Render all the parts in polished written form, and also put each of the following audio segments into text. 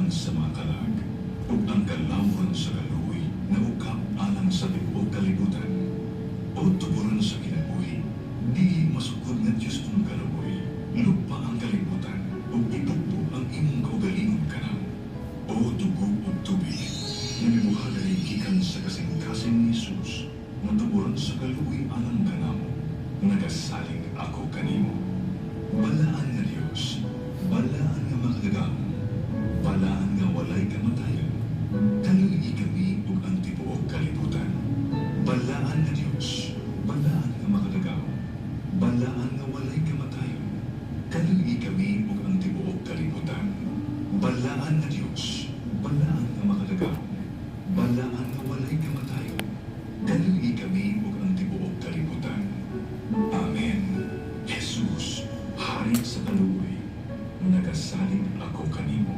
Tuburan sa mga kalag ug ang kalawon sa kaluoy nga ukap alang sa tibuok kalibutan. O tuburan sa kinabuhi, dili masukod nga Dios kong kaluoy, lupa ang kalibutan ug itukbo ang imong kaugalingon kanamo. O dugo ug tubig, nga mibuhalay gikan sa kasing-kasing ni Jesus, nga tuburan sa kaluoy alang kanamo, nagasalig ako kanimo. Balaan nga Dios, balaan nga makagagahom, balaan nga walay kamatayon, kaluoyi kami ug ang tibuok kalibutan. Balaan nga Dios, balaan nga makagagahom, balaan nga walay kamatayon, kaluoyi kami ug ang tibuok kalibutan. Balaan nga Dios, balaan nga makagagahom, balaan nga walay kamatayon, kaluoyi kami ug ang tibuok kalibutan. Amen. Jesus, Hari sa kaluoy, nagasalig ako kanimo.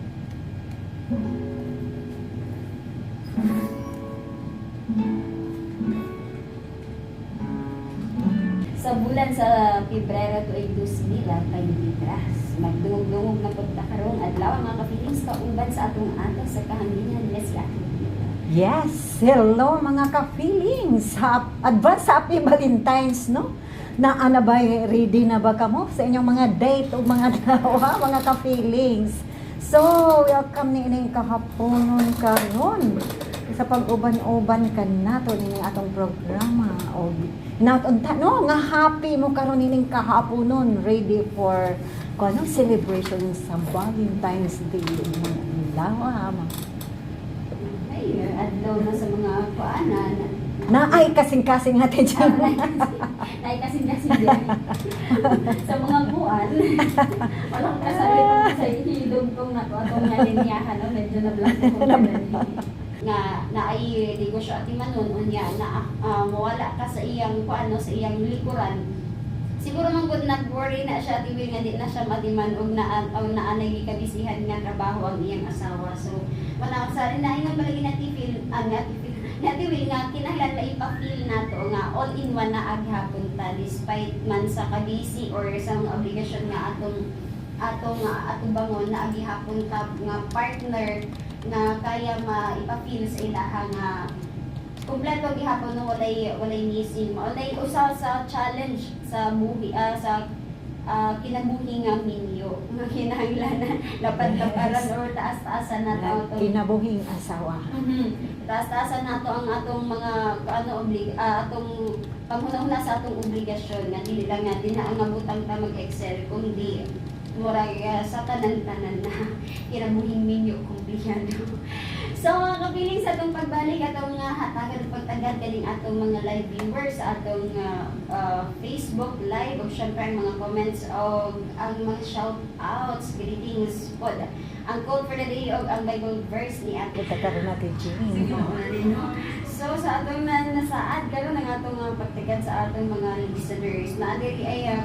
Sa bulan sa Pebrero tuig 2023, magdungog-dungog na pud ta karong adlaw, mga ka-feelings, kauban sa atong ato sa kahanginan nga si Ate Mila. Yes, hello mga ka-feelings. Advance happy Valentine's, no? Na ana ba, ready na ba kamo sa inyong mga date o mga dawa, mga ka-feelings? So, welcome ni ining kahaponon karon sa pag-uban-uban kanato nining atong programa o hinaut unta no nga happy mo karon nining kahaponon, ready for kuno celebration sa Valentine's Day, mga adlaw, mga Ay, adlaw na sa mga kuanan. Na ay kasing-kasing natin dyan. Ay, kasing-kasing din sa mga buwan. Walang kasalit sa hilog kong nato atong nga linyahan, no? Medyo na blank ko nga na ay negosyo ati manon unya na mawala ka sa iyang kuan, no, sa iyang likuran. Siguro man gud nag-worry na siya, Ate Will, nga di na siya matiman og naa og naanay gikabisihan nga trabaho ang iyang asawa. So wala sa na ingon palagi na feel ang Ate Will na Ate Will nga kinahanglan maipa-feel nato nga all in one na aghapon ta despite man sa kabisi or sa mga obligasyon nga atong atong atubangon na agihapon ta nga partner nga kaya maipa-feel sa ilaha nga kumpleto gihapon, no, walay walay missing, walay usa sa challenge sa buhi sa kinabuhi nga minyo nga kinahanglan na lapad-laparan or taas-taasan na to atong Kinabuhing asawa. Taas-taasan nato ang atong mga ano oblig atong panghuna-huna sa atong obligasyon nga dili lang nga dinha ang mabutang ta mag-excel kundi murag sa tanan-tanan na kinabuhing minyo kumpliyado. So mga kapiling, sa atong pagbalik, atong hatagan ug pagtagad kaning atong mga live viewers sa atong Facebook live ug syempre ang mga comments o ang mga shout outs, greetings pod. Ang quote for the day og ang Bible verse ni Ate Kita karon natin, Sige, Jean. na din, no? So sa atong na nasaad karon ang atong pagtagad sa atong mga listeners na diri ay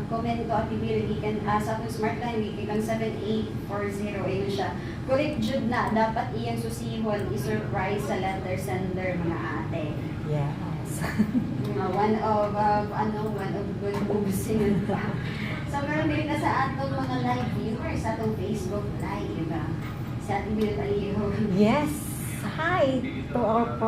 komento, Ate Bill, gikan sa atong smart line gikan 7840. Ingon siya, "Correct jud na dapat iyang susihon i-surprise sa letter sender, mga ate." Yes. One of ano, one of good moves yun pa. So meron din na sa atong mga live viewers sa atong Facebook live. Sa Ate Bill Aliho. Yes. Hi to our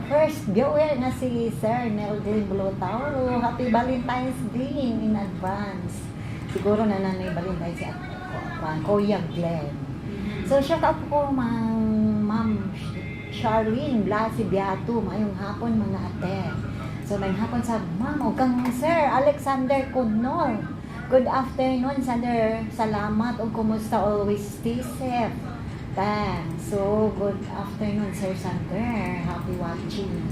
first viewer na si Sir Neldin Blotao. Happy Valentine's Day in advance. Siguro na nanay Valentine's si Kuya Glenn. So, shout out po Ma'am Ma'am Charlene Blasi Biato. Mayong hapon, mga ate. So, mayong hapon sa ma'am o kang Sir Alexander Cunol. Good afternoon, Sander. Salamat ug kumusta, always stay safe. Thanks. So, good afternoon, Sir Sander. Happy watching.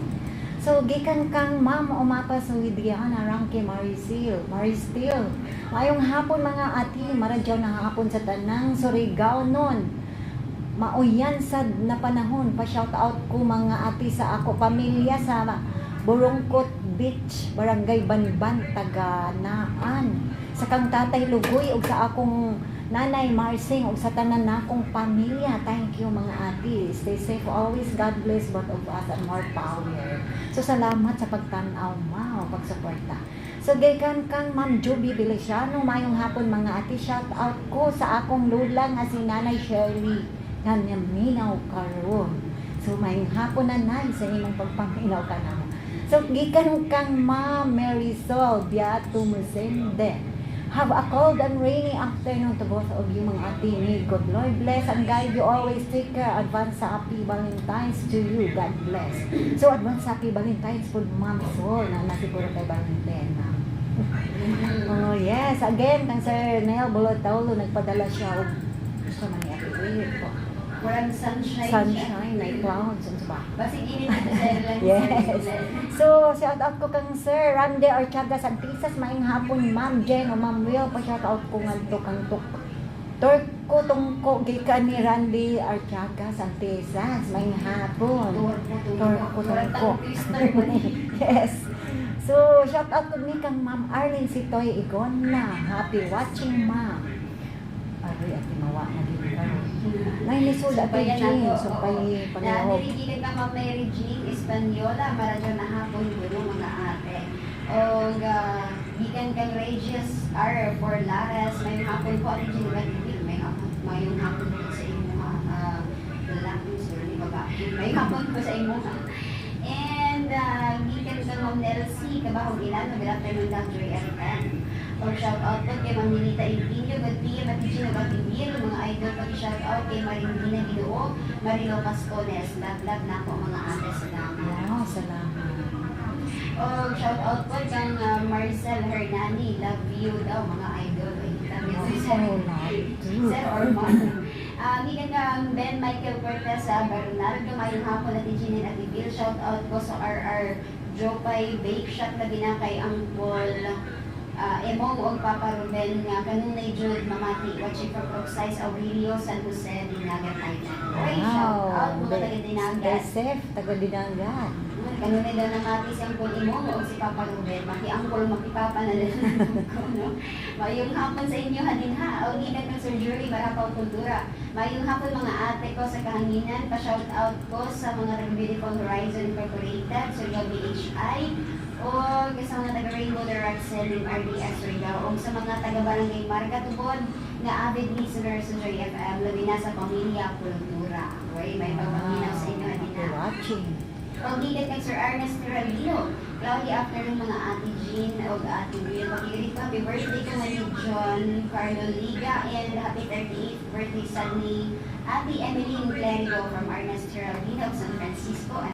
So, gikan kang Ma'am Umapa sa Widiana Rangke Marisil. Maristil. Mayong hapon, mga ati, maradyaw na hapon sa tanang Surigao nun. Mauyan sad na panahon. Pa shout out ko, mga ati, sa ako pamilya sa Burungkot Beach, Barangay Banban, Taganaan. Sa kang Tatay Lugoy ug sa akong Nanay Marsing ug sa tanan nakong pamilya. Thank you, mga ati. Stay safe always. God bless both of us and more power. So salamat sa pagtan-aw ma o pagsuporta. So gikan kang Ma'am Juby Beliciano, mayong hapon, mga ati, shout out ko sa akong lula nga si Nanay Shirley. Nga naminaw karon. So maayong hapon na, Nay, sa imong pagpaminaw ka namo. So gikan kang Ma'am Marisol Beato Musende. Have a cold and rainy afternoon to both of you, mga ate ni. Good Lord bless and guide you always. Take care. Advance happy Valentine's to you. God bless. So advance happy Valentine's po, Ma'am Sol, na nasiguro kay Valentine. Oh yes, again kang Sir Nel Bolotaulo, nagpadala siya og gusto man ni Ate Will po. Murag sunshine siya. Sunshine, may clouds, ano ba? Basig init ito sa lang. Yes. So, shout out ko kang Sir Randy Archaga Santisas, maayong hapon, Ma'am Jen o Ma'am Will, pa shout out ko ngadto kang tuk. Turko tungko gikan ni Randy Archaga Santisas, maayong hapon. Turko, Turko, Murag tungko. tongue twister man. Yes. So, shout out ko ni kang Ma'am Arlene Sitoy Igona. Happy watching, Ma'am. Aroy, at mawa na din karon. Nay lisod, Ate Sumpayan Jean, nato, sumpay oo. panahon. Na diri gikan ka Ma'am Mary Jean Espanyola, maradyo na hapon kuno mga ate. O gikan kang Regis R. Forlares, may hapon po, Ate Jean Gatibig, may hapon po sa imo ha. Lalaki, sorry, babae. May hapon po sa imo ha. And gikan kang Ma'am Nelsie, Kabahog Ilano, good afternoon, Dr. FM. O shout out po kay Ma'am Ninita Impinyo, good PM, Ate Jean Gatibig, mga idol, pati shout out kay Marindina Ginoo, Marilo Pascones, love love na po mga ate, salamat. Wow, salamat. O shout out po kang Marcel Hernani, love you daw mga idol. Ay, love you Oh, sir. love you. Sir or ma'am. Gikan kang Ben Michael Cortez sa Bernardo, mayong hapon, Ate Jean and Ate Bill. Shout out ko sa RR Jopay Bake Shop, labi na kay Uncle Emong og Papa Ruben nga kanunay jud mamati, watching from Roxais Aurelio, San Jose, Dinagat Island. Oy, shout out mga taga Stay Dinagat. safe, taga Dinagat. Kanunay daw namati si Uncle Emong og si Papa Ruben. Maki Uncle, maki Papa na lang ko, no? Mayong hapon sa inyo hanin ha. O gikan kang Sir Jury Marapaw Kultura. Mayong hapon mga ate ko sa kahanginan. Pa-shout out ko sa mga taga Beautiful Horizon Incorporated, Surigao BHI, o sa mga taga Rainbow Direct Selling RDS Surigao, o sa mga taga Barangay Marga Tubod nga avid listener sa Joy FM, labi na sa Pamilya Kultura. Okay, may pagpaminaw sa inyo hanin Happy ha. watching. O gikan kang Sir Ernest Geraldino. Cloudy afternoon mga Ate Jean o Ate Will. Pakiulit ko, happy birthday ko ni John Carlo Liga and happy 38th birthday sa ni Ate Emeline Clerigo from Ernest Geraldino of San Francisco.